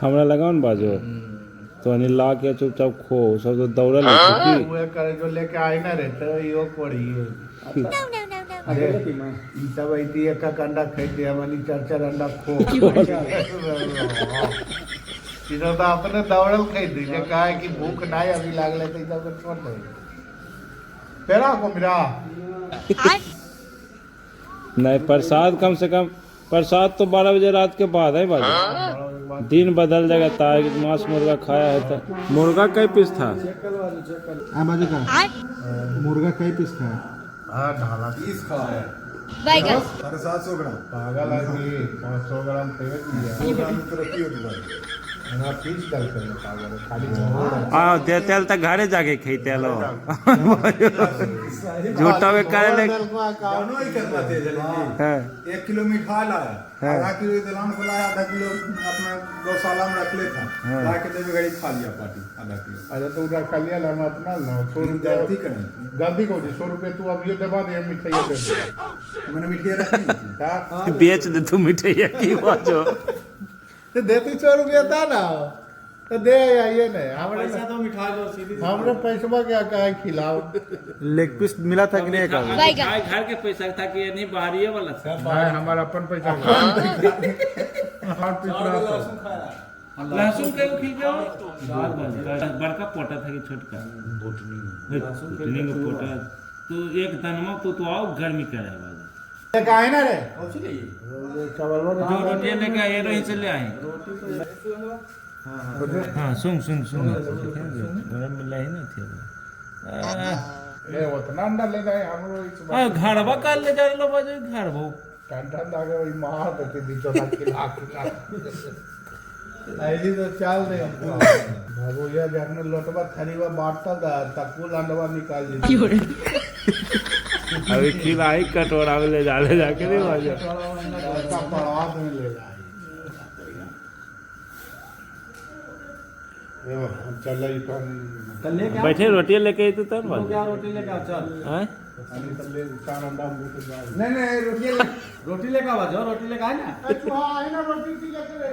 हमरा लगाओ ने बाजो तो अनी ला के चुपचाप खो, सब तो दौड़ल है की। उहे करे जो लेके आए ना रे तो यो कोड़ी। अरे ई सब ऐती एक एक अंडा खाइते, हमनी चार चार अंडा खो। ई सब तो अपने दौड़ल खाइते, जे कहे कि भूख नहीं अभी लागले तो ई सब के छोड़ दे। तेरा को मेरा नहीं प्रसाद कम से कम प्रसाद तो 12 बजे रात के बाद है बाजू। दिन बदल जाएगा तार मांस मुर्गा खाया है तो। मुर्गा कई पीस था? आ बाजू का मुर्गा कई पीस था? हाँ ढाला पीस खाया बैगन 750 ग्राम। पागल आदमी 500 ग्राम फेंक दिया। 100 ग्राम तो रखी हो दुकान। ना पीस डाल कर पागल खाली छोड़। हाँ देते तक घरे जाके खेते लो झूठा में करे ले। जानो ही करना थे जल्दी। हाँ। 1 किलो मिठाई लाया, आधा किलो दलान को लाया, आधा किलो अपना गौशाला में रख ले था, ला के देवे घड़ी खा लिया पार्टी आधा किलो। अरे तो उधर खा लिया हम अपना ना 100 रुपया गलती करें। गलती को 100 रुपये तू अब ये दबा दे मिठाई दे दे। मैंने मिठाई रखी नहीं थी। क्या? बेच दे तू मिठाई की बाजो। तो देती 100 रुपया था ना तो दे आइए नहीं हमरे पैसा तो मिठाई लो सीधी। हमरे पैसवा क्या कहे खिलाओ। लेग पीस मिला था कि नहीं? एक बैगन। घर के पैसा था कि ये नहीं बाहरी वाला था? नहीं हमारा अपन पैसा का। लहसुन के खिल जाओ बड़का पोटा था कि छोटका? भुटनी के पोटा तो एक दनमा तो आओ गर्मी करे बाजू। आए ना रे चावल जो रोटी लेके आए रही से ले आए। हाँ सुन सुन सुन गरम मिला ही ना थी। ए उतना अंडा ले जाए हमरो इस बार। हाँ घरवा काल ले जा लो बाजू घरवो। ठंडा दागे वही मार देती बीचों ना खिला खिला। ऐसी तो चाल दे हमको बाबू ये जखने लोटवा थरीवा बांटता था तकुल अंडवा निकाल दी। अभी खिलाई कटोरा में ले जा ले जाके नहीं बाजू। पड़वा में ले जाए। हम चल रही तो बैठे रोटी लेके आई तो तब बाजू। क्या रोटी लेके आ चल। हाँ? चार अंडा हम लेके जाए। नहीं नहीं रोटी रोटी लेके आ बाजू, रोटी लेके आए ना। चूहा आए ना रोटी की लेके रे।